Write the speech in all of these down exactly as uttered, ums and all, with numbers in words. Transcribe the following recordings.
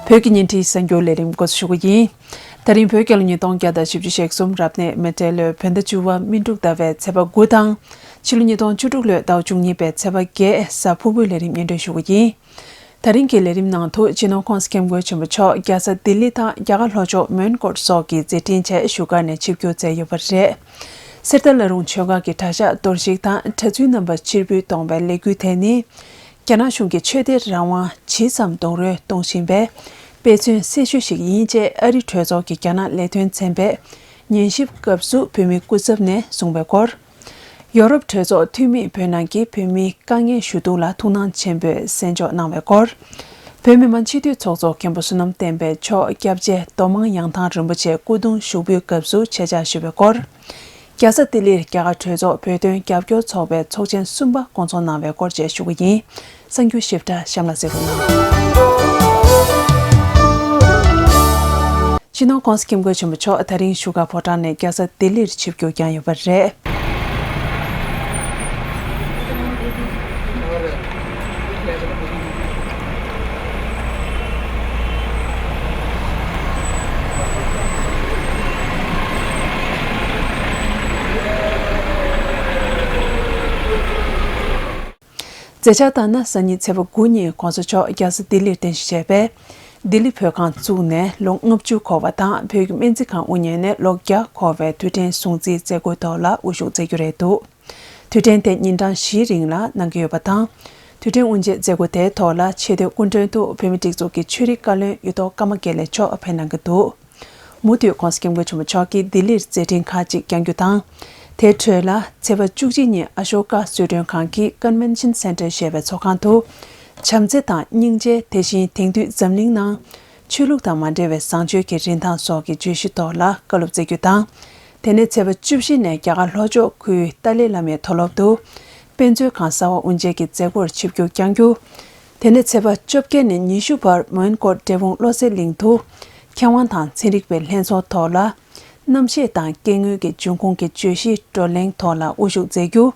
བོད་ཀྱི་ཉིན་རེའི་གསར་འགྱུར་ལས་རིམ་འགོ་འཛུགས་ཞུ་གི་ཡིན། ད་རིང་བོད་རྒྱལ་ལོ་ཉིས་སྟོང་བརྒྱ་དང་བཞི་བཅུ་ཞེ་གསུམ་རབ་གནས་མེ་སྤྲེལ་ལོའི་བོད་ཟླ་བཅུ་པ་སྨིན་དྲུག་ཟླ་བའི་ཚེས་པ་དགུ་དང་། ཕྱི་ལོ་ཉིས་སྟོང་བཅུ་དྲུག་ལོའི་ཟླ་བ་བཅུ་གཉིས་པའི་ཚེས་པ་བརྒྱད་གཟའ་ཕུར་བུའི་ལས་རིམ་སྙན་སྒྲོན་ཞུ་གི་ཡིན། ད་རིང་གི་ལས་རིམ་ནང་དུ་སྤྱི་ནོར་༸གོང་ས་༸སྐྱབས་མགོན་ཆེན་པོ་མཆོག་རྒྱལ་ས་ལྡི་ལི་དང་རྒྱ་གར་ལྷོ་ཕྱོགས་མོན་གྷོ་སོགས་ཀྱི་མཛད་འཕྲིན་ཆེད་བཞུགས་སྒར་ནས་ཆིབས་བསྒྱུར་མཛད་ཡོད་པ་རེད། གསེར་རྟ་བླ་རུང་ཆོས་སྒར་གྱི་གྲྭ་ཤག་གཏོར་བཤིག་དང་གྲྭ་བཙུན་རྣམ་པ་ཕྱིར་འབུད་གཏོང་བའི་ལས་འགུལ་དེ་ནི། རྒྱ་ནག་གཞུང་གིས་ཆོས་དད་རང་དབང་ཇི་ཙམ་རྡོག་རོལ་གཏོང་བཞིན་པའི་དཔེ་མཚོན་གསལ་ཤོས་ཤིག་ཡིན་ཅེས་ཨ་རི་གྲོས་ཚོགས་ཀྱི་རྒྱ་ནག་ལས་དོན་ཚན་པས་ཉན་ཞིབ་སྐབས་སུ་བོད་མིའི་སྐུ་ཚབ་ནས་གསུངས་པའི་སྐོར། ཡོ་རོབ་གྲོས་ཚོགས་འཐུས་མིས་བོད་ནང་གི་བོད་མིའི་དཀའ་ངལ་ཞུ་གཏུག་ལ་ཐུགས་སྣང་ཆེན་པོས་གསན་འཇོག་གནང་བའི་སྐོར། བོད་མི་མང་སྤྱི་འཐུས་ཚོགས་གཙོ་མཁན་པོ་བསོད་ནམས་བསྟན་འཕེལ་མཆོག་སྐྱབས་རྗེ་མདོ་སྨད་ཡང་ཐང་རིན་པོ་ཆེའི་སྐུ་གདུང་ཞུགས་འབུལ་སྐབས་སུ་ཆེད་བཅར་ཞུས་པའི་སྐོར། རྒྱལ་ས་ལྡི་ལིར་རྒྱ་གར་གྲོས་ཚོགས་བོད་དོན་རྒྱབ་སྐྱོར་ཚོགས་པའི་ཚོགས་ཆེན་གསུམ་པ་བསྐོང་ཚོགས་གནང་བའི་སྐོར་བཅས་ཞུ་གི་ཡིན། གསར་འགྱུར་ཞིབ་ཕྲ་གཤམ་ལ་གསན་རོགས་གནང་། སྤྱི་ནོར་༸གོང་ས་༸སྐྱབས་མགོན་ཆེན་པོ་མཆོག་ད་རིང་བཞུགས་སྒར་ཕོ་བྲང་ནས་རྒྱལ་ས་ལྡི་ལིར་ཆིབས་བསྒྱུར་བསྐྱངས་ཡོད་པ་རེད། མཛད་འཆར་ལྟར་ན། སང་ཉིན་ཚེས་པ་དགུ་ཉིན་༸གོང་ས་མཆོག་རྒྱལ་ས་ལྡི་ལིར་རྟེན་གཞི་བྱས་པའི་ལྡི་ལི་བོད་ཁང་བཙུགས་ནས་ལོ་ལྔ་བཅུ་འཁོར་བ་དང་། བོད་ཀྱི་སྨན་རྩིས་ཁང་དབུ་བརྙེས་ནས་ལོ་བརྒྱ་འཁོར་བའི་དུས་དྲན་སྲུང་བརྩིའི་མཛད་སྒོའི་ཐོག་ལ་དབུ་བཞུགས་མཛད་རྒྱུ་རེད་འདུག་དུས་དྲན་དེ་ཉིན་གྲངས་བཞིའི་རིང་ལ་གནང་གི་ཡོད་པ་དང་། དུས་དྲན་དབུ་འབྱེད་མཛད་སྒོ་དེའི་ཐོག་ལ་ཆེས་མཐོའི་སྐུ་མགྲོན་དུ་བོད་མིའི་སྒྲིག་འཛུགས་ཀྱི་ཆོས་རིག་བཀའ་བློན་གཡུ་ཐོག་ཀརྨ་དགེ་ལེགས་མཆོག་ཕེབས་གནང་གི་འདུག་མུ་མཐུད་༸གོང་ས་༸སྐྱབས་མགོན་ཆེན་པོ་མཆོག་གིས་ལྡི་ལིར་མཛད་འཕྲིན་ཁག་ཅིག་བསྐྱང་རྒྱུ་དང་། དེའི་ཁྲོད་ལ་ཚེས་པ་བཅུ་གཅིག་ཉིན་ཨ་ཤོ་ཀ་གསོལ་མགྲོན་ཁང་གི་Convention Center ཞེས་པའི་ཚོགས་ཁང་དུ། བྱམས་བརྩེ་དང་སྙིང་རྗེ། དེ་བཞིན་དེང་དུས་འཛམ་གླིང་ནང་ཆོས་ལུགས་དང་མ་འབྲེལ་བའི་བཟང་སྤྱོད་ཀྱི་རིན་ཐང་སོགས་ཀྱི་བརྗོད་གཞི་ཐོག་ལ་བཀའ་སློབ་སྩལ་རྒྱུ་དང་། དེ་ནས་ཚེས་པ་བཅུ་བཞི་ནས་རྒྱ་གར་ལྷོ་ཕྱོགས་ཁུལ་ཏཱ་ལའི་བླ་མའི་མཐོ་སློབ་ཏུ། དཔེ་མཛོད་ཁང་གསར་པ་དབུ་འབྱེད་ཀྱི་མཛད་སྒོར་ཆིབས་བསྒྱུར་བསྐྱང་རྒྱུ། དེ་ནས་ཚེས་པ་བཅོ་བརྒྱད་ནས་ཉི་ཤུ་བར་མོན་གྷོ་འབྲས་སྤུངས་བློ་གསལ་གླིང་དུ། མཁས་དབང་དང་ཚན་རིག་པའི་ལྷན་ཚོགས་ཐོག་ལ། གནམ་གཤིས་དང་སྐྱེ་དངོས་ཀྱི་འབྱུང་ཁུངས་ཀྱི་བརྗོད་གཞིའི་བགྲོ་གླེང་ཐོག་ལ་དབུ་བཞུགས་མཛད་རྒྱུ།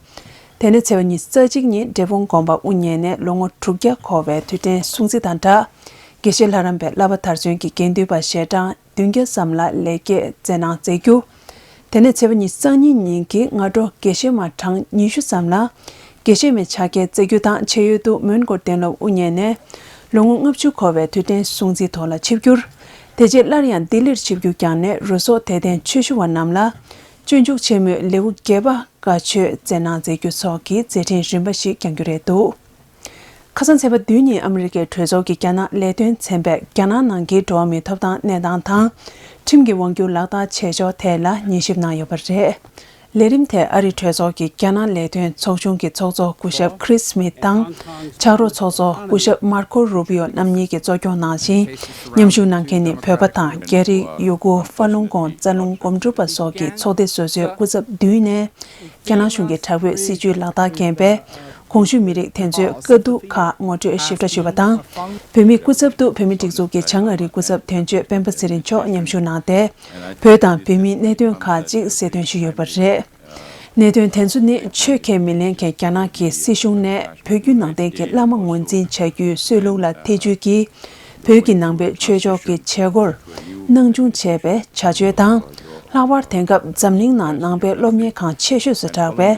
དེ་ནས་ཚེས་པ་ཉི་ཤུ་རྩ་གཅིག་ཉིན་འབྲས་སྤུངས་དགོན་པ་དབུ་བརྙེས་ནས་ལོ་ངོ་དྲུག་བརྒྱ་འཁོར་བའི་དུས་དྲན་སྲུང་བརྩི་དང་སྦྲགས། དགེ་བཤེས་ལྷ་རམས་པའི་བསླབ་པ་མཐར་སོན་གྱི་དགེ་འདུན་པ་ཞལ་གྲངས་བདུན་བརྒྱ་ཙམ་ལ་ལེགས་སྐྱེས་སྩལ་གནང་མཛད་རྒྱུ། དེ་ནས་ཚེས་པ་ཉི་ཤུ་རྩ་གཉིས་ཉིན་གྱི་སྔ་དྲོ་དགེ་བཤེས་མ་གྲངས་ཉི་ཤུ་ཙམ་ལ་དགེ་བཤེས་མའི་ཕྱག་འཁྱེར་སྩལ་རྒྱུ་དང་། ཆེས་ཡོལ་དུ་མོན་གྷོ་གཏན་སློབ་དབུ་བརྙེས་ནས་ལོ་ངོ་ལྔ་བཅུ་འཁོར་བའི་དུས་དྲན་སྲུང་བརྩིའི་ཐོག་ལ་ཆིབས་བསྒྱུར། དེ་རྗེས་སླར་ཡང་ལྡི་ལིར་ཆིབས་བསྒྱུར་བསྐྱངས་ནས་རུ་ཚོགས་དད་ལྡན་ཆོས་ཞུ་བ་རྣམས་ལ་སྤྱོད་འཇུག་ཆེན་མོའི་ལེའུ་བརྒྱད་པ་བཀའ་ཆོས་སྩལ་གནང་མཛད་རྒྱུ་སོགས་ཀྱི་མཛད་འཕྲིན་རིམ་པ་ཞིག་བསྐྱང་རྒྱུ་རེད་འདུག་ཁ་སང་ཚེས་པ་བདུན་ཉིན་ཨ་མི་རི་ཀའི་གྲོས་ཚོགས་ཀྱི་རྒྱ་ནག་ལས་དོན་ཚན་པས་རྒྱ་ནག་ནང་གི་འགྲོ་བ་མིའི་ཐོབ་ཐང་གནས་སྟངས་དང་། ཁྲིམས་ཀྱི་དབང་སྒྱུར་ལག་བསྟར་བྱེད་ཕྱོགས་ཐད་ལ་ཉན་ཞིབ་གནང་ཡོད་པ་རེད། ལས་རིམ་དེ་ཨ་རིའི་གྲོས་ཚོགས་ཀྱི་རྒྱ་ནག་ལས་དོན་ཚོགས་ཆུང་གི་ཚོགས་གཙོ་སྐུ་ཞབས་ཁི་རིས་སྨིད་དང་། ཕྱག་རོགས་ཚོགས་གཙོ་སྐུ་ཞབས་མར་ཁོ་རུ་པི་ཡོ་རྣམ་གཉིས་ཀྱིས་གཙོ་སྐྱོང་གནང་ཞིང་། མཉམ་ཞུགས་གནང་མཁན་ནི་བོད་པ་དང་། རྒྱ་རིགས། ཡུ་གུར། ཧྥ་ལུང་གོང་། རྩ་ལུང་། གོམ་གྲུ་པ་སོགས་ཀྱི་ཚོགས་སྡེ་སོ་སོའི་སྐུ་ཚབ་བདུན་ནས། རྒྱ་ནག་གཞུང་གི་དྲག་པོའི་སྲིད་བྱུས་ལག་བསྟར་རྐྱེན་པས། གོང་ཞུས་མི་རིགས་དེ་ཚོའི་དཀའ་སྡུག་ཁག་ངོ་སྤྲོད་ཞིབ་ཕྲ་ཞུས་པ་དང་། བོད་མིའི་སྐུ་ཚབ་ཏུ་བོད་མིའི་སྒྲིག་འཛུགས་ཀྱི་བྱང་ཨ་རིའི་སྐུ་ཚབ་དོན་གཅོད་སྤེན་པ་ཚེ་རིང་མཆོག་མཉམ་ཞུགས་གནང་སྟེ། བོད་དང་བོད་མིའི་གནད་དོན་ཁག་ཅིག་གསལ་སྟོན་ཞུས་ཡོད་པ་རེད། གནད་དོན་དེ་ཚོ་ནི་ཆོས་ཁས་མི་ལེན་མཁན་རྒྱ་ནག་གི་སྲིད་གཞུང་ནས་བོད་བརྒྱུད་ནང་བསྟན་གྱི་བླ་མ་ངོས་འཛིན་བྱ་རྒྱུའི་སྲོལ་ལུགས་ལ་ཐེ་བྱུས་ཀྱིས། བོད་ཀྱི་ནང་པའི་ཆོས་ཕྱོགས་ཀྱི་བྱེད་སྒོར་སྣང་ཆུང་བྱས་པའི་བྱ་སྤྱོད་དང་། ལྷག་པར་དེང་སྐབས་འཛམ་གླིང་ནང་ནང་པའི་སློབ་གཉེར་ཁང་ཆེ་ཤོས་སུ་གྲགས་པའི་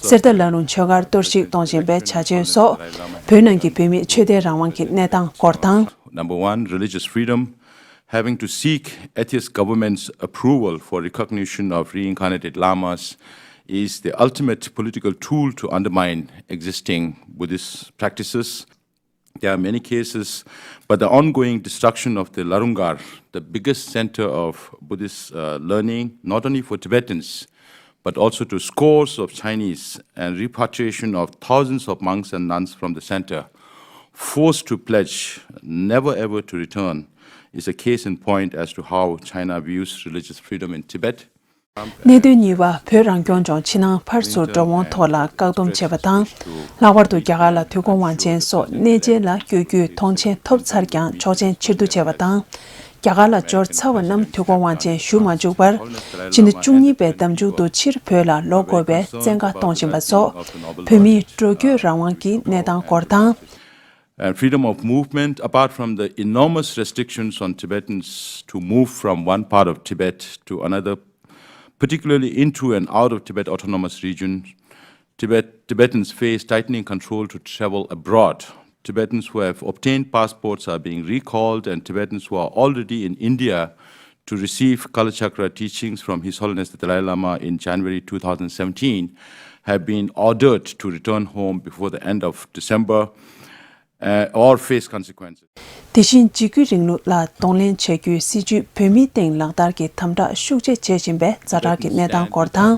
གསེར་རྟ་བླ་རུང་ཆོས་སྒར་གཏོར་བཤིག་གཏོང་བཞིན་པའི་བྱ་སྤྱོད་སོགས། བོད་ནང་གི་བོད་མིའི་ཆོས་དད་རང་དབང་གི་གནས་སྟངས་སྐོར་དང་། Number one, religious freedom. Having to seek atheist government's approval for recognition of reincarnated lamas is the ultimate political tool to undermine existing Buddhist practices. There are many cases, but the ongoing destruction of the Larunggar, the biggest center of Buddhist, uh, learning, not only for Tibetans, but also to scores of Chinese, and repatriation of thousands of monks and nuns from the center, forced to pledge never ever to return, is a case in point as to how China views religious freedom in Tibet. གནད་དོན་གཉིས་པ། བོད་རང་སྐྱོང་ལྗོངས་ཕྱི་ནང་ཕར་ཚུར་འགྲོ་འོང་ཐོག་ལ་བཀག་སྡོམ་བྱས་པ་དང་། ལྷག་པར་དུ་རྒྱ་གར་ལ་དུས་འཁོར་དབང་ཆེན་སོགས་གནས་མཇལ་ལ་བསྐྱོད་རྒྱུའི་ཐོངས་མཆན་ཐོབ་ཚར་ཀྱང་ཆོག་མཆན་ཕྱིར་བསྡུ་བྱས་པ་དང་། རྒྱ་གར་ལ་འབྱོར་ཚར་བ་རྣམས་དུས་འཁོར་དབང་ཆེན་ཞུ་མ་བཅུག་པར། ཕྱི་ཟླ་བཅུ་གཉིས་པའི་ཟླ་མཇུག་ཏུ་ཕྱིར་བོད་ལ་ལོག་དགོས་པའི་བཙན་བཀའ་གཏོང་བཞིན་པ་སོགས། བོད་མིའི་འགྲོ་སྐྱོད་རང་དབང་གི་གནས་སྟངས་སྐོར་དང་། And freedom of movement, apart from the enormous restrictions on Tibetans to move from one part of Tibet to another, particularly into and out of Tibet Autonomous Region, Tibet, Tibetans face tightening control to travel abroad. Tibetans who have obtained passports are being recalled, and Tibetans who are already in India to receive Kalachakra teachings from His Holiness the Dalai Lama in January two thousand seventeen have been ordered to return home before the end of December, uh, or face consequences. དེ་བཞིན་འཇིགས་སྐུལ་རིང་ལུགས་ལ་གདོང་ལེན་བྱ་རྒྱུའི་སྲིད་བྱུས་བོད་མིའི་སྟེང་ལག་བསྟར་གྱི་དམ་དྲག་ཤུགས་ཆེ་བྱེད་བཞིན་པའི་ཛ་དྲག་གི་གནས་སྟངས་སྐོར་དང་།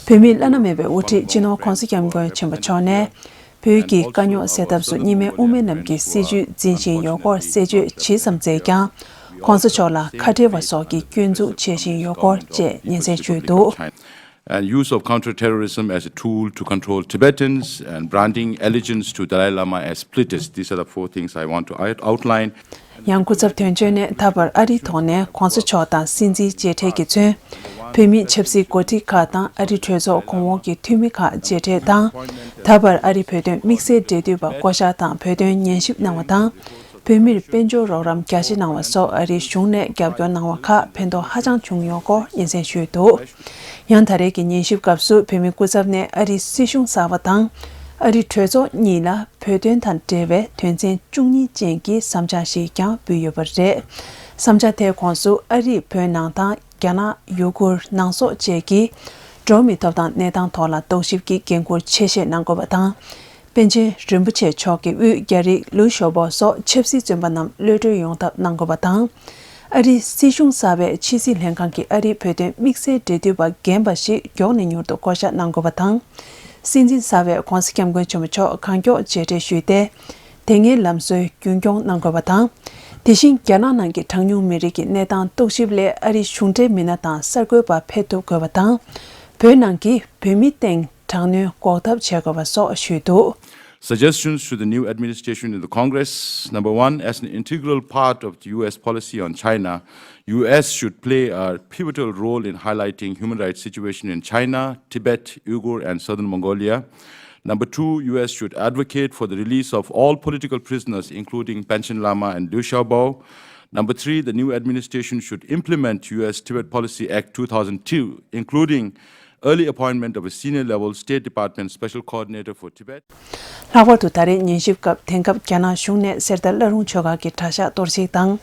བོད་མིའི་བླ་ན་མེད་པའི་དབུ་ཁྲིད་སྤྱི་ནོར་༧གོང་ས་༧སྐྱབས་མགོན་ཆེན་པོ་མཆོག་ནས། བོད་ཀྱི་དཀའ་རྙོག་སེལ་ཐབས་སུ་གཉིས་སྨན་དབུ་མའི་ལམ་གྱི་སྲིད་བྱུས་འཛིན་བཞིན་ཡོད་སྐོར་གསལ་བརྗོད་ཇི་ཙམ་མཛད་ཀྱང་། ༸གོང་ས་མཆོག་ལ་ཁ་བྲལ་བ་སོགས་ཀྱི་སྐྱོན་འཛུགས་བྱེད་བཞིན་ཡོད་སྐོར་བཅས་སྙན་སེང་ཞུས་འདུག། And use of counter-terrorism as a tool to control Tibetans and branding allegiance to Dalai Lama as splitters. These are the four things I want to out- outline. ཡང་སྐུ་ཚབ་དོན་གཅོད་ནས་ད་བར་ཨ་རིའི་ཐོག་ནས་༸གོང་ས་མཆོག་དང་སྲིད་འཛིན་མཇལ་འཕྲད་ཀྱིས་མཚོན། བོད་མིའི་ཆབ་སྲིད་འགོ་ཁྲིད་ཁག་དང་ཨ་རིའི་གྲོས་ཚོགས་གོང་འོག་གི་འཐུས་མི་ཁག་མཇལ་འཕྲད་དང་། ད་བར་ཨ་རིའི་བོད་དོན་དམིགས་བསལ་འབྲེལ་མཐུད་པ་བསྐོ་གཞག་དང་བོད་དོན་ཉན་ཞིབ་གནང་བ་དང་། བོད་མིར་དཔལ་འབྱོར་རོགས་རམ་རྒྱ་ཆེ་གནང་བ་སོགས་ཨ་རིའི་གཞུང་ནས་རྒྱབ་སྐྱོར་གནང་བ་ཁག་ཕན་ཐོགས་ཧ་ཅང་བྱུང་ཡོད་སྐོར་སྙན་སེང་ཞུས་འདུག། ཡང་ད་རེས་ཀྱི་ཉན་ཞིབ་སྐབས་སུ་བོད་མིའི་སྐུ་ཚབ་ནས་ཨ་རིའི་སྲིད་གཞུང་གསར་པ་དང་ཨ་རིའི་གྲོས་ཚོགས་གཉིས་ལ་བོད་དོན་དང་འབྲེལ་བའི་དོན་ཚན་བཅུ་གཉིས་ཅན་གྱི་བསམ་འཆར་ཞིག་ཀྱང་ཕུལ་ཡོད་པ་རེད། བསམ་འཆར་དེའི་ཁོངས་སུ་ཨ་རིས་བོད་ནང་དང་རྒྱ་ནག་ཡུ་གུར་ནང་སོག་བཅས་ཀྱི་འགྲོ་བ་མིའི་ཐོབ་ཐང་གནས་སྟངས་ཐོག་ལ་རྟོག་ཞིབ་ཀྱི་འགན་འཁུར་ཆེ་བཞེས་གནང་དགོས་པ་དང་། པཎ་ཆེན་རིན་པོ་ཆེ་མཆོག་གི་དབུས་རྒྱ་རིགས་ལིའུ་ཞའོ་པོ་སོགས་ཆབ་སྲིད་བཙོན་པ་རྣམས་གློད་གྲོལ་ཡོང་ཐབས་གནང་དགོས་པ་དང་། ཨ་རིའི་སྲིད་གཞུང་གསར་པས་ཕྱི་སྲིད་ལྷན་ཁང་གི་ཨ་རིའི་བོད་དོན་དམིགས་བསལ་འབྲེལ་མཐུད་པ་རྒན་པ་ཞིག་མགྱོགས་ནས་མྱུར་དུ་བསྐོ་གཞག་གནང་དགོས་པ་དང་། སྲིད་འཛིན་གསར་པས་༸གོང་ས་༸སྐྱབས་མགོན་ཆེན་པོ་མཆོག་གང་མགྱོགས་མཇལ་འཕྲད་ཞུས་ཏེ། དེ་སྔའི་ལམ་སྲོལ་རྒྱུན་སྐྱོང་གནང་དགོས་པ་དང་། དེ་བཞིན་རྒྱ་ནག་ནང་གི་གྲངས་ཉུང་མི་རིགས་ཀྱི་གནས་སྟངས་རྟོག་ཞིབ་སླད་ཨ་རིའི་གཞུང་འབྲེལ་མི་སྣ་དང་གསར་འགོད་པ་ཕེབས་ཐུབ་དགོས་པ་དང་། བོད་ནང་གི་བོད་མིའི་སྟེང་དྲག་གནོན་འགོག་ཐབས་བྱེད་དགོས་པ་སོགས་ཞུས་འདུག། Suggestions to the new administration in the Congress. Number one, as an integral part of the U S policy on China, U S should play a pivotal role in highlighting human rights situation in China, Tibet, Uyghur, and Southern Mongolia. Number two, U S should advocate for the release of all political prisoners, including Panchen Lama and Liu Xiaobo. Number three, the new administration should implement U S Tibet Policy Act two thousand two, including early appointment of a senior level State Department Special Coordinator for Tibet. ལྷག་པར་དུ་ད་རེས་ཉན་ཞིབ་སྐབས་དེང་སྐབས་རྒྱ་ནག་གཞུང་ནས་གསེར་རྟ་བླ་རུང་ཆོས་སྒར་གྱི་གྲྭ་ཤག་གཏོར་བཤིག་དང་།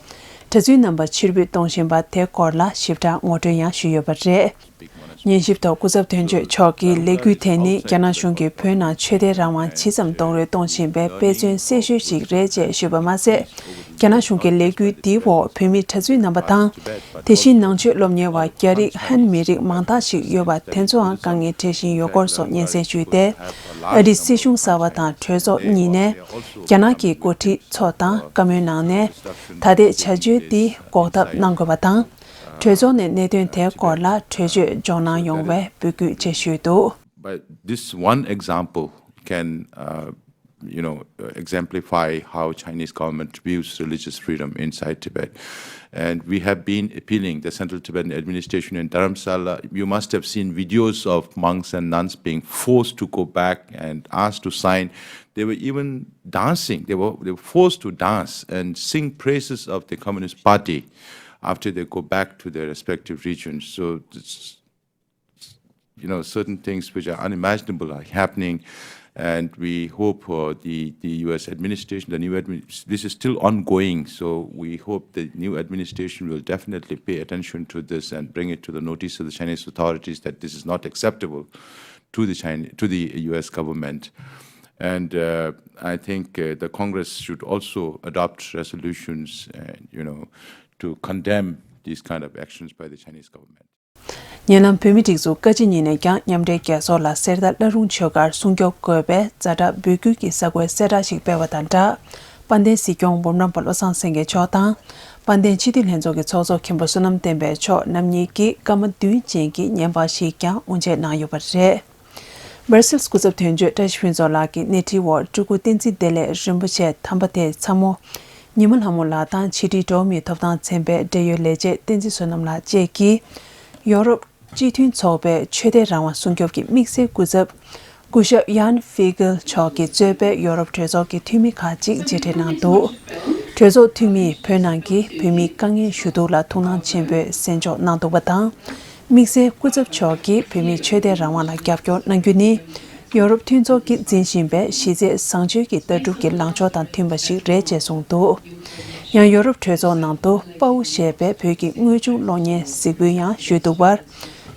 གྲྭ་བཙུན་རྣམ་པ་ཕྱིར་འབུད་གཏོང་བཞིན་པ་དེ་སྐོར་ལ་ཞིབ་ཕྲ་ངོ་སྤྲོད་ཡང་ཞུས་ཡོད་པ་རེད། ཉན་ཞིབ་ཐོག་སྐུ་ཚབ་དོན་གཅོད་མཆོག་གིས་ལས་འགུལ་དེ་ནི་རྒྱ་ནག་གཞུང་གིས་བོད་ནང་ཆོས་དད་རང་དབང་ཇི་ཙམ་རྡོག་རོལ་གཏོང་བཞིན་པའི་དཔེ་མཚོན་གསལ་ཤོས་ཤིག་རེད་ཅེས་ཞུས་པ་མ་ཟད། རྒྱ་ནག་གཞུང་གིས་ལས་འགུལ་འདིའི་འོག་བོད་མི་གྲྭ་བཙུན་རྣམ་པ་དང་། དེ་བཞིན་ནང་ཆོས་སློབ་གཉེར་བ་རྒྱ་རིགས་ཧན་མི་རིགས་མང་དག་ཞིག་ཡོད་པ་དེ་ཚོའང་དཀའ་ངལ་འཕྲད་བཞིན་ཡོད་སྐོར་སོགས་སྙན་སེང་ཞུས་ཏེ། ཨ་རིའི་སྲིད་གཞུང་གསར་པ་དང་གྲོས་ཚོགས་གཉིས་ནས་རྒྱ་ནག་གི་འགོ་ཁྲིད་ཚོ་དང་བཀའ་མོལ་གནང་ནས། ད་ལྟའི་བྱ་སྤྱོད་འདི་འགོག་ཐབས་གནང་དགོས་པ་དང་། གྲོས་ཚོགས་ནས་གནད་དོན་དེའི་སྐོར་ལ་གྲོས་ཆོད་འཇོག་གནང་ཡོང་བའི་འབོད་སྐུལ་བཅས་ཞུས་འདུག། But this one example can, uh, you know, uh, exemplify how Chinese government views religious freedom inside Tibet. And we have been appealing the Central Tibetan Administration in Dharamsala. You must have seen videos of monks and nuns being forced to go back and asked to sign. They were even dancing. They were, they were forced to dance and sing praises of the Communist Party after they go back to their respective regions. So it's, you know, certain things which are unimaginable are happening. And we hope, uh, the, the U S administration, the new admin, this is still ongoing. So we hope the new administration will definitely pay attention to this and bring it to the notice of the Chinese authorities that this is not acceptable to the China, to the U S government. And, uh, I think, uh, the Congress should also adopt resolutions, uh, you know, to condemn these kind of actions by the Chinese government. ཉེ་ལམ་བོད་མིའི་སྒྲིག་འཛུགས་བཀའ་སྤྱི་གཉིས་ནས་ཀྱང་མཉམ་འབྲེལ་རྒྱལ་ཚོགས་ལ་གསེར་རྟ་བླ་རུང་ཆོས་སྒར་སྲུང་སྐྱོབ་དགོས་པའི་ཛ་དྲག་འབོད་སྐུལ་གྱི་གསར་འགོད་གསལ་བསྒྲགས་ཤིག་སྤེལ་བ་དང་སྦྲགས། དཔལ་ལྡན་སྲིད་སྐྱོང་འབུམ་རམས་པ་བློ་བཟང་སེང་གེ་མཆོག་དང་། དཔལ་ལྡན་སྤྱི་འཐུས་ལྷན་ཚོགས་ཀྱི་ཚོགས་གཙོ་མཁན་པོ་བསོད་ནམས་བསྟན་འཕེལ་མཆོག་རྣམ་གཉིས་ཀྱིས་སྐར་མ་བདུན་ཅན་གྱི་བརྙན་པར་ཞིག་ཀྱང་དབུ་འབྱེད་གནང་ཡོད་པ་རེད། སྦར་སིལ་སྐུ་ཚབ་དོན་གཅོད་བཀྲ་ཤིས་ཕུན་ཚོགས་ལགས་ཀྱིས་གནས་འཁྲིའི་འོག་སྤྲུལ་སྐུ་བསྟན་འཛིན་བདེ་ལེགས་རིན་པོ་ཆེ་དམ་པ་དེའི་ཚ་མོ། ཉི་མ་ལྷ་མོ་ལགས་དང་ཕྱི་དྲིལ་འགྲོ་བ་མིའི་ཐོབ་ཐང་ཚན་པའི་འབྲེལ་ཡོད་ལས་བྱེད་བསྟན་འཛིན་བསོད་ནམས་ལགས་བཅས་ཀྱིས། ཡོ་རོབ་སྤྱི་མཐུན་ཚོགས་པའི་ཆོས་དད་རང་དབང་སྲུང་སྐྱོབ་ཀྱི་དམིགས་བསལ་སྐུ་ཚབ། སྐུ་ཞབས་ཡཱན་ཧྥི་གྷལ་མཆོག་གིས་གཙོས་པའི་ཡོ་རོབ་གྲོས་ཚོགས་ཀྱི་འཐུས་མི་ཁག་ཅིག་མཇལ་འཕྲད་གནང་འདུག་གྲོས་ཚོགས་འཐུས་མིས་བོད་ནང་གི་བོད་མིའི་དཀའ་ངལ་ཞུ་གཏུག་ལ་ཐུགས་སྣང་ཆེན་པོས་གསན་འཇོག་གནང་འདུག་པ་དང་། དམིགས་བསལ་སྐུ་ཚབ་མཆོག་གིས་བོད་མིའི་ཆོས་དད་རང་དབང་ལ་རྒྱབ་སྐྱོར་གནང་རྒྱུ་ནི། ཡོ་རོབ་མཐུན་ཚོགས་ཀྱིས་འཛིན་བཞིན་པའི་གཞི་རྩའི་བཟང་སྤྱོད་ཀྱི་ལྟ་གྲུབ་ཀྱི་ལངས་ཕྱོགས་དང་མཐུན་པ་ཞིག་རེད་ཅེས་གསུངས་འདུག་ཡང་ཡོ་རོབ་གྲོས་ཚོགས་ནང་དུ་པའོ་ཞེས་པའི་བོད་ཀྱི་དངོས་བྱུང་གློག་བརྙན་གཟིགས་འབུལ་ཡང་ཞུས་འདུག་པར།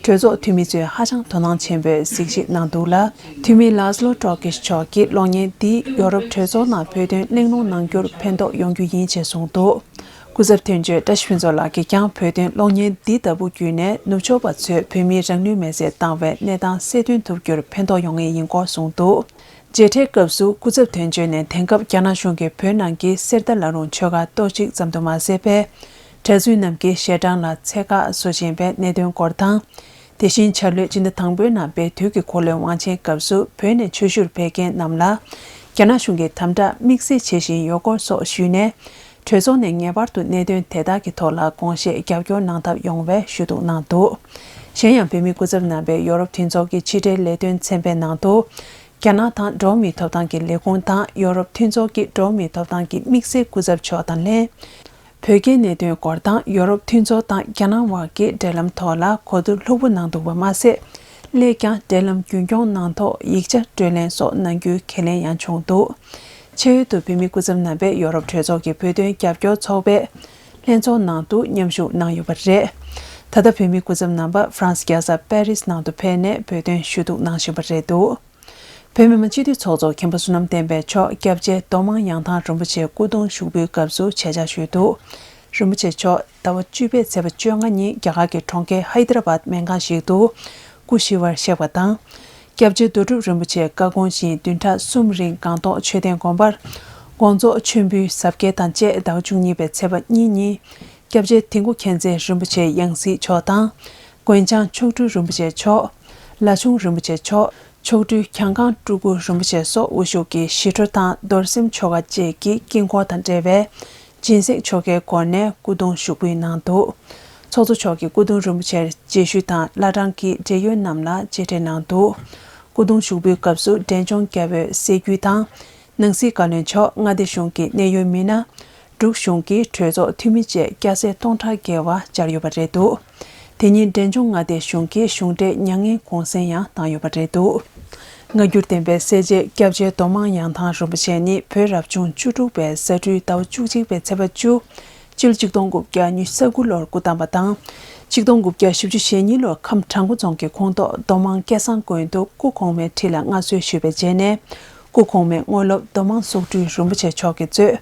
གྲོས་ཚོགས་འཐུས་མི་ཚོས་ཧ་ཅང་དོ་སྣང་ཆེན་པོས་གཟིགས་ཞིབ་གནང་འདུག་ལ། འཐུས་མི་ལཱ་སི་ལོ་ཀྲོ་ཀིཤ་མཆོག་གིས་གློག་བརྙན་འདིས་ཡོ་རོབ་གྲོས་ཚོགས་ནང་བོད་དོན་གླེང་སློང་གནང་རྒྱུར་ཕན་ཐོགས་ཡོང་རྒྱུ་ཡིན་ཅེས་གསུངས་འདུག་སྐུ་ཚབ་དོན་གཅོད་བཀྲ་ཤིས་ཕུན་ཚོགས་ལགས་ཀྱིས་ཀྱང་བོད་དོན་གློག་བརྙན་འདི་ལྟ་བུ་བརྒྱུད་ནས་ནུབ་ཕྱོགས་པ་ཚོས་བོད་མིའི་རང་ལུས་མེར་སྲེག་བཏང་བའི་གནས་སྟངས་གསལ་སྟོན་ཐུབ་རྒྱུར་ཕན་ཐོགས་ཡོང་ངེས་ཡིན་སྐོར་གསུངས་འདུག་མཇལ་འཕྲད་སྐབས་སུ་སྐུ་ཚབ་དོན་གཅོད་ནས་དེང་སྐབས་རྒྱ་ནག་གཞུང་གིས་བོད་ནང་གི་གསེར་རྟ་བླ་རུང་ཆོས་སྒར་གཏོར་བཤིག་ཙམ་དུ་མ་ཟད་པའི་གྲྭ་བཙུན་རྣམས་ཀྱི་ཞལ་གྲངས་ལ་ཚད་བཀག་བཟོ་བཞིན་པའི་གནད་དོན་སྐོར་དང་། དེ་བཞིན་འཆར་ལོའི་སྤྱི་ཟླ་དང་པོའི་ནང་པའི་དུས་ཀྱི་འཁོར་ལོའི་དབང་ཆེན་སྐབས་སུ་བོད་ནས་ཆོས་ཞུར་ཕེབས་མཁན་རྣམས་ལ་རྒྱ་ནག་གཞུང་གིས་དམ་དྲག་དམིགས་བསལ་བྱེད་བཞིན་ཡོད་སྐོར་སོགས་ཞུས་ནས། གྲོས་ཚོགས་ནས་ངེས་པར་དུ་གནད་དོན་དེ་དག་གི་ཐོག་ལ་དགོངས་བཞེས་རྒྱབ་སྐྱོར་གནང་ཐབས་ཡོང་བའི་ཞུ་གཏུག་གནང་འདུག་གཞན་ཡང་བོད་མིའི་སྐུ་ཚབ་རྣམ་པས་ཡོ་རོབ་མཐུན་ཚོགས་ཀྱི་ཕྱི་དྲིལ་ལས་དོན་ཚན་པའི་ནང་དུ། རྒྱ་ནག་དང་འགྲོ་བ་མིའི་ཐོབ་ཐང་གི་ལས་ཁུངས་དང་ཡོ་རོབ་མཐུན་ཚོགས་ཀྱི་འགྲོ་བ་མིའི་ཐོབ་ཐང་གི་དམིགས་བསལ་སྐུ་ཚབ་མཆོག་དང་ལྷན། བོད་རྒྱའི་གནད་དོན་སྐོར་དང་ཡོ་རོབ་མཐུན་ཚོགས་དང་རྒྱ་ནག་དབར་གྱི་འབྲེལ་ལམ་ཐོག་ལ་གོ་བསྡུར་ལྷུག་པོ་གནང་འདུག་པ་མ་ཟད། སླད་ཀྱང་འབྲེལ་ལམ་རྒྱུན་འཁྱོངས་གནང་ཐོག་ཡིག་ཆ་སྤྲོད་ལེན་སོགས་གནང་རྒྱུའི་ཁས་ལེན་ཡང་བྱུང་འདུག་ཕྱི་ཡུལ་དུ་བོད་མིའི་སྐུ་ཚབ་རྣམ་པས་ཡོ་རོབ་གྲོས་ཚོགས་ཀྱི་བོད་དོན་རྒྱབ་སྐྱོར་ཚོགས་པའི་ལྷན་ཚོགས་ནང་དུ་མཉམ་ཞུགས་གནང་ཡོད་པ་རེད། ད་ལྟ་བོད་མིའི་སྐུ་ཚབ་རྣམ་པ་ཧྥ་རན་སི་རྒྱལ་ས་པེ་རིས་ནང་དུ་ཕེབས་ནས་བོད་དོན་ཞུ་གཏུག་གནང་བཞིན་པ་རེད་འདུག་བོད་མི་མང་སྤྱི་འཐུས་ཚོགས་གཙོ་མཁན་པོ་བསོད་ནམས་བསྟན་འཕེལ་མཆོག་སྐྱབས་རྗེ་མདོ་མང་ཡང་ཐང་རིན་པོ་ཆེའི་སྐུ་གདུང་ཞུགས་འབུལ་སྐབས་སུ་ཆེད་བཅར་ཞུས་འདུག་རིན་པོ་ཆེ་མཆོག་ཟླ་བ་བཅུ་པའི་ཚེས་པ་བཅོ་ལྔ་ཉིན་རྒྱ་གར་གྱི་གྲོང་ཁྱེར་ཧའི་ཏི་ར་བཱད་སྨན་ཁང་ཞིག་ཏུ་སྐུ་ཞི་བར་གཤེགས་པ་དང་། སྐྱབས་རྗེ་རྡོ་གྲུབ་རིན་པོ་ཆེའི་བཀའ་དགོངས་བཞིན་བདུན་ཕྲག་གསུམ་རིང་སྒང་ཏོག་མཆོད་རྟེན་དགོན་པར་དགོངས་རྫོགས་མཆོད་འབུལ་གཟབ་རྒྱས་དང་བཅས་ཟླ་བ་བཅུ་གཉིས་པའི་ཚེས་པ་གཉིས་ཉིན་སྐྱབས་རྗེ་དིལ་མགོ་མཁྱེན་བརྩེ་རིན་པོ་ཆེའི་ཡང་སྲིད་མཆོག་དང་། མགོན་བྱང་མཆོག་སྤྲུལ་རིན་པོ་ཆེ་མཆོག་བླ་ཆུང་རིན་པོ་ཆེ་མཆོག་མཆོག་སྤྲུལ་གྱང་ཁང་སྤྲུལ་སྐུ་རིན་པོ་ཆེ་སོགས་དབུ་བཞུགས་ཀྱི་ཞི་ཁྲོ་དང་རྡོར་སེམས་ཆོ་ག་བཅས་ཀྱི་དཀྱིལ་འཁོར་དང་འབྲེལ་བའི་སྦྱིན་སྲེག་ཆོ་གའི་སྒོ་ནས་སྐུ་གདུང་ཞུགས་འབུལ་གནང་འདུག་ཚོགས་གཙོ་མཆོག་གིས་སྐུ་གདུང་རིན་པོ་ཆེར་རྗེས་ཤུལ་དང་བླ་བྲང་གི་འབྲེལ་ཡོད་རྣམས་ལ་རྗེས་དྲན་གནང་འདུག་སྐུ་གདུང་ཞུགས་འབུལ་སྐབས་སུ་འབྲས་ལྗོངས་རྒྱལ་པོའི་སྲས་རྒྱུད་དང་། ནང་སྲིད་བཀའ་བློན་མཆོག་མངའ་སྡེ་གཞུང་གི་གནད་ཡོད་མི་སྣ། འབྲུག་གཞུང་གི་གྲོས་ཚོགས་འཐུས་མི་བཅས་སྐྱ་སེར་སྟོང་ཕྲག་བརྒལ་བ་བཅར་ཡོད་པ་རེད་འདུག་དེ་ཉིན་འབྲས་ལྗོངས་མངའ་སྡེ་གཞུང་གི་གཞུང་འབྲེལ་མྱ་ངན་གུང་གསེང་ཡང་གནང་ཡོད་པ་རེད་འདུག་སྔ་འགྱུར་བསྟན་པའི་གསལ་བྱེད་སྐྱབས་རྗེ་མདོ་མང་ཡང་ཐང་རིན་པོ་ཆེ་ནི་བོད་རབ་བྱུང་བཅུ་དྲུག་པའི་ས་སྦྲུལ་ཟླ་བ་བཅུ་གཅིག་པའི་ཚེས་པ་བཅུ། སྤྱི་ལོ་ཆིག་སྟོང་དགུ་བརྒྱ་ཉི་ཤུ་རྩ་དགུ་ལོར་སྐུ་བལྟམས་པ་དང་། ཆིག་སྟོང་དགུ་བརྒྱ་བཞི་བཅུ་ཞེ་གཉིས་ལོར་ཁམས་བྲག་འགོ་རྫོང་གི་ཁོངས་གཏོགས་མདོ་མང་སྐལ་བཟང་དགོན་དུ་སྐུ་གོང་མའི་ཁྲི་ལ་མངའ་གསོལ་ཞུས་པའི་རྗེས་ནས། སྐུ་གོང་མའི་དངོས་སློབ་མདོ་མང་སོག་སྤྲུལ་རིན་པོ་ཆེ་མཆོག་གིས་གཙོས།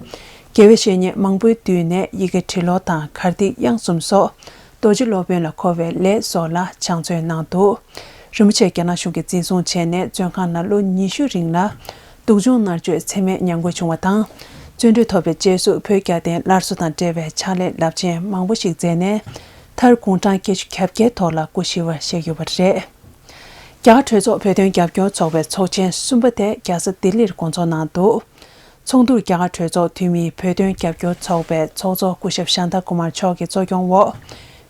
དགེ་བའི་བཤེས་གཉེན་མང་པོའི་མདུན་ནས་ཡི་གེ་ཁྲི་ལོ་དང་གར་ཐིག་དབྱངས་གསུམ་སོགས་རྡོ་རྗེ་སློབ་དཔོན་ལ་མཁོ་བའི་ལས་སོགས་ལ་ཕྱག་མཛོད་གནང་འདུག་རིན་པོ་ཆེ་རྒྱ་ནག་གཞུང་གིས་འཛིན་བཟུང་བྱས་ནས་བཙོན་ཁང་ནང་ལོ་ཉི་ཤུ་རིང་ལ་སྡུག་སྦྱོང་མནར་གཅོད་ཚད་མེད་མྱངས་དགོས་བྱུང་བ་དང་། བཙོན་གྲོལ་ཐོབ་པའི་རྗེས་སུ་བོད་རྒྱལ་བསྟན་སླར་གསོ་དང་འབྲེལ་བའི་ཕྱག་ལས་རླབས་ཆེན་མང་པོ་ཞིག་མཛད་ནས། མཐར་དགུང་གྲངས་བརྒྱད་ཅུ་གྱ་བརྒྱད་ཐོག་ལ་སྐུ་ཞི་བར་གཤེགས་ཡོད་པ་རེད། རྒྱ་གར་གྲོས་ཚོགས་བོད་དོན་རྒྱབ་སྐྱོར་ཚོགས་པའི་ཚོགས་ཆེན་གསུམ་པ་དེ་རྒྱལ་ས་ལྡི་ལིར་འགོ་འཛུགས་གནང་འདུག་ཚོགས་འདུར་རྒྱ་གར་གྲོས་ཚོགས་འཐུས་མིའི་བོད་དོན་རྒྱབ་སྐྱོར་ཚོགས་པའི་ཚོགས་གཙོ་སྐུ་ཞབས་ཤཱནྟ་ཀུ་མར་མཆོག་གིས་གཙོ་སྐྱོང་འོག་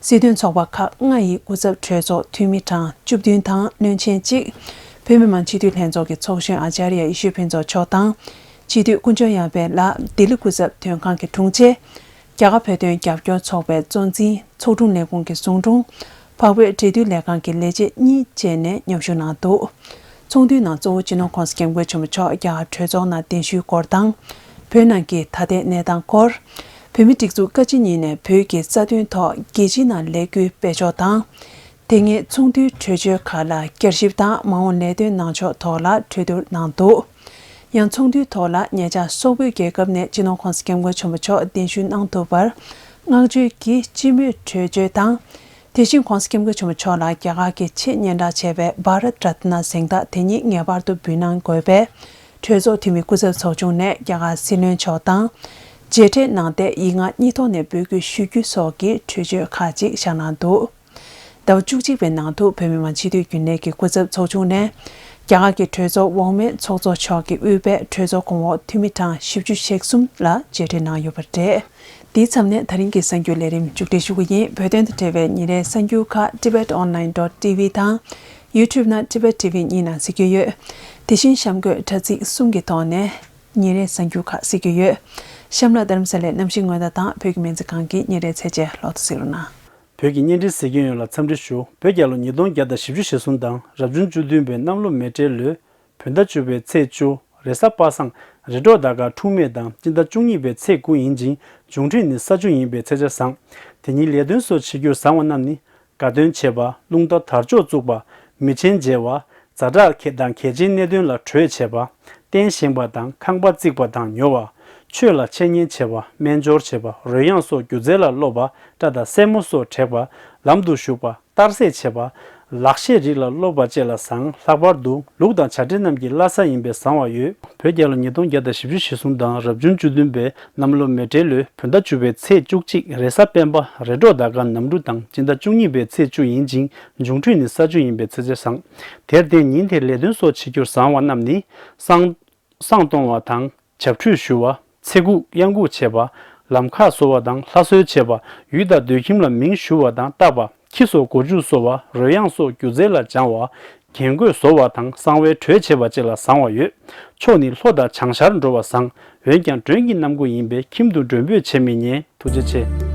སྲིད་དོན་ཚོགས་པ་ཁག་ལྔ་ཡི་སྐུ་ཚབ་གྲོས་ཚོགས་འཐུས་མི་གྲངས་བཅུ་བདུན་དང་བློན་ཆེན་གཅིག་བོད་མི་མང་སྤྱི་འཐུས་ལྷན་ཚོགས་ཀྱི་ཚོགས་གཞོན་ཨ་ཅཱརྱ་ཡེ་ཤེས་ཕུན་ཚོགས་མཆོག་དང་། སྤྱི་འཐུས་དཀོན་མཆོག་ཡར་འཕེལ་ལགས་ལྡི་ལི་སྐུ་ཚབ་དོན་ཁང་གི་དྲུང་ཆེ། རྒྱ་གར་བོད་དོན་རྒྱབ་སྐྱོར་ཚོགས་པའི་གཙོ་འཛིན། ཚོགས་དྲུང་ལས་ཁུངས་ཀྱི་ཟུང་དྲུང་། འཕགས་བོད་འབྲེལ་མཐུད་ལས་ཁང་གི་ལས་བྱེད་གཉིས་བཅས་ནས་མཉམ་ཞུགས་གནང་འདུག་ཚོགས་འདུའི་ནང་གཙོ་བོ་སྤྱི་ནོར་༸གོང་ས་༸སྐྱབས་མགོན་ཆེན་པོ་མཆོག་རྒྱ་གར་གྲོས་ཚོགས་ནང་གདན་ཞུའི་སྐོར་དང་། བོད་ནང་གི་ད་ལྟའི་གནས་སྟངས་སྐོར། བོད་མིའི་སྒྲིག་འཛུགས་བཀའ་སྤྱི་གཉིས་ནས་བོད་ཀྱི་རྩ་དོན་ཐོག་རྒྱལ་སྤྱིའི་ནང་ལས་འགུལ་སྤེལ་ཕྱོགས་དང་། དེ་སྔའི་ཚོགས་འདུའི་གྲོས་ཆོད་ཁག་ལ་བསྐྱར་ཞིབ་དང་མ་འོངས་ལས་དོན་གནང་ཕྱོགས་ཐོག་ལ་གྲོས་བསྡུར་གནང་འདུག་ཡང་ཚོགས་འདུའི་ཐོག་ལ་ཉེ་ཆར་སོག་པོའི་རྒྱལ་ཁབ་ནས་སྤྱི་ནོར་༸གོང་ས་༸སྐྱབས་མགོན་ཆེན་པོ་མཆོག་གདན་ཞུ་གནང་ཐུབ་པར་བསྔགས་བརྗོད་ཀྱི་སྤྱི་མོས་གྲོས་ཆོད་དང་། དེ་བཞིན་༸གོང་ས་༸སྐྱབས་མགོན་ཆེན་པོ་མཆོག་ལ་རྒྱ་གར་གྱི་ཆེས་སྙན་གྲགས་ཆེ་བའི་བྷ་རཏ་རཏ་ན་གཟེངས་རྟགས་དེ་ཉིད་ངེས་པར་དུ་འབུལ་གནང་དགོས་པའི་གྲོས་ཚོགས་འཐུས་མི་སྐུ་ཚབ་ཚོགས་ཆུང་ནས་རྒྱ་གར་སྲིད་བློན་མཆོག་དང་མཇལ་འཕྲད་གནང་སྟེ་ཡིག་ངག་གཉིས་ཐོག་ནས་འབོད་སྐུལ་ཞུ་རྒྱུ་སོགས་ཀྱི་གྲོས་ཆོད་ཁག་ཅིག་བཞག་གནང་འདུག་ཟླ་བ་བཅུ་གཅིག་པའི་ནང་དུ་བོད་མི་མང་སྤྱི་འཐུས་རྒྱུན་ལས་ཀྱི་སྐུ་ཚབ་ཚོགས་ཆུང་ནས་རྒྱ་གར་གྱི་གྲོས་ཚོགས་འོག་མའི་ཚོགས་གཙོ་མཆོག་གིས་དབུས་པའི་གྲོས་ཚོགས་གོང་འོག་འཐུས་མི་གྲངས་བཞི་བཅུ་ཞེ་གསུམ་ལ་མཇལ་འཕྲད་གནང་ཡོད་པ་རེད། འདིའི་མཚམས་ནས་ད་རིང་གི་གསར་འགྱུར་ལས་རིམ་མཇུག་སྒྲིལ་ཞུ་གི་ཡིན། བོད་དོན་དང་འབྲེལ་བའི་ཉིན་རེའི་གསར་འགྱུར་ཁག་tibet online dot tv དང་ YouTube ནང་Tibet TV གཉིས་ནང་གཟིགས་རྒྱུ་ཡོད། དེ་བཞིན་གཤམ་འཁོད་དྲ་ཚིགས་གསུམ་གྱི་ཐོག་ནས་ཉིན་རེའི་གསར་འགྱུར་ཁག་གཟིགས་རྒྱུ་ཡོད། གཤམ་ལ་རྡ་རམ་ས་ལའི་གནམ་གཤིས་སྔོན་བརྡ་དང་བོད་ཀྱི་སྨན་རྩིས་ཁང་གི་ཉིན་རེའི་ཚེས་བཅད་ལོག་ཏུ་གཟིགས་རོགས་གནང་། བོད་ཀྱི་བརྙན་འཕྲིན་གཟིགས་མཁན་ཡོངས་ལ་འཚམས་འདྲི་ཞུ། བོད་རྒྱལ་ལོ་ཉིས་སྟོང་བརྒྱ་དང་བཞི་བཅུ་ཞེ་གསུམ་དང་རབ་བྱུང་བཅུ་བདུན་པའི་གནམ་ལོ་མེ་སྤྲེལ་ལོའི་བོད་ཟླ་བཅུ་པའི་ཚེས་བཅུ། རེས་གཟའ་པ་སངས། རེས་གྲོགས་ཟླ་སྐར་འཁྲུག་མེད་དང་སྤྱི་ཟླ་བཅུ་གཉིས་པའི་ཚེས་དགུ་ཡིན་ཅིང་འབྱུང་འཕྲོད་ནི་ས་བཅུ་ཡིན་པའི་ཚེས་ཆ་བཟང་། དེ་ཉིན་ལས་དོན་སོགས་བྱེད་རྒྱུར་བཟང་བ་རྣམས་ནི། དགའ་སྟོན་བྱེད་པ། རླུང་རྟ་དར་ལྕོག་བཙུགས་པ། མི་ཆེན་མཇལ་བ། ཛ་དྲག་དང་གལ་ཆེའི་གནད་དོན་ལ་གྲོས་བྱེད་པ། རྟེན་བཞེངས་པ་དང་ཁང་པ་བརྩིགས་པ་དང་ཉོ་བ། ཆོས་ལ་འཆད་ཉན་བྱེད་པ། སྨན་སྦྱོར་བྱེད་པ། རོལ་དབྱངས་སོགས་སྒྱུ་རྩལ་ལ་སློབ་པ། སྐྲ་དང་སེན་མོ་སོགས་བྲེག་པ། ལམ་དུ་ཞུགས་པ། གཏར་སྲེག་བྱེད་པ། ལག་ཤེས་རིགས་ལ་སློབ་པ་བཅས་ལ་བཟང་། ལྷག་པར་དུ་ལུག་དང་བྱ་སྤྲེལ་རྣམས་ཀྱི་བླ་གཟའ་ཡིན་པས་བཟང་བ་ཡོད། བོད་རྒྱལ་ལོ་ཉིས་སྟོང་བརྒྱ་དང་བཞི་བཅུ་ཞེ་གསུམ་དང་རབ་བྱུང་བཅུ་བདུན་པའི་གནམ་ལོ་མེ་སྤྲེལ་ལོའི་བོད་ཟླ་བཅུ་པའི་ཚེས་བཅུ་གཅིག་རེས་གཟའ་སྤེན་པ། རེས་གྲོགས་ཟླ་སྐར་ནམ་གྲུ་དང་སྤྱི་ཟླ་བཅུ་གཉིས་པའི་ཚེས་བཅུ་ཡིན་ཅིང་འབྱུང་འཕྲོད་ནི་ས་བཅུ་ཡིན་པས་ཚེས་ཆ་བཟང་། དེར་བརྟེན་ཉིན་དེར་ལས་དོན་སོགས་བྱེད་རྒྱུར་བཟང་བ་རྣམས་ནི། བསང་བསང་གཏོང་བ་དང་། བྱབས་ཁྲུས་ཞུ་བ། ཚེ་འགུགས་གཡང་འགུགས་བྱེད་པ། ལམ་ཁ་བཟོ་བ་དང་ལྷ་གསོལ་བྱེད་པ། ཡུལ་དང་སྡོད་ཁྱིམ་ལ་མིང་ཞུ་བ་དང་བཏགས་པ། ཁྱི་སོགས་སྒོ་ཕྱུགས་གསོ་བ། རོལ་དབྱངས་སོགས་སྒྱུ་རྩལ་ལ་སྦྱང་བ། རྒྱན་གོས་བཟོ་བ་དང་གསང་བའི་གྲོས་བྱེད་པ་བཅས་ལ་བཟང་བ་ཡོད། ཕྱོགས་ནི་ལྷོ་དང་བྱང་ཤར་འགྲོ་བ་བཟང་། འོན་ཀྱང་མགྲོན་གྱི་གནམ་སྒོ་ཡིན་པས་ཁྱིམ་དུ་མགྲོན་འབོད་བྱེད་མི་ཉན། ཐུགས་རྗེ་ཆེ།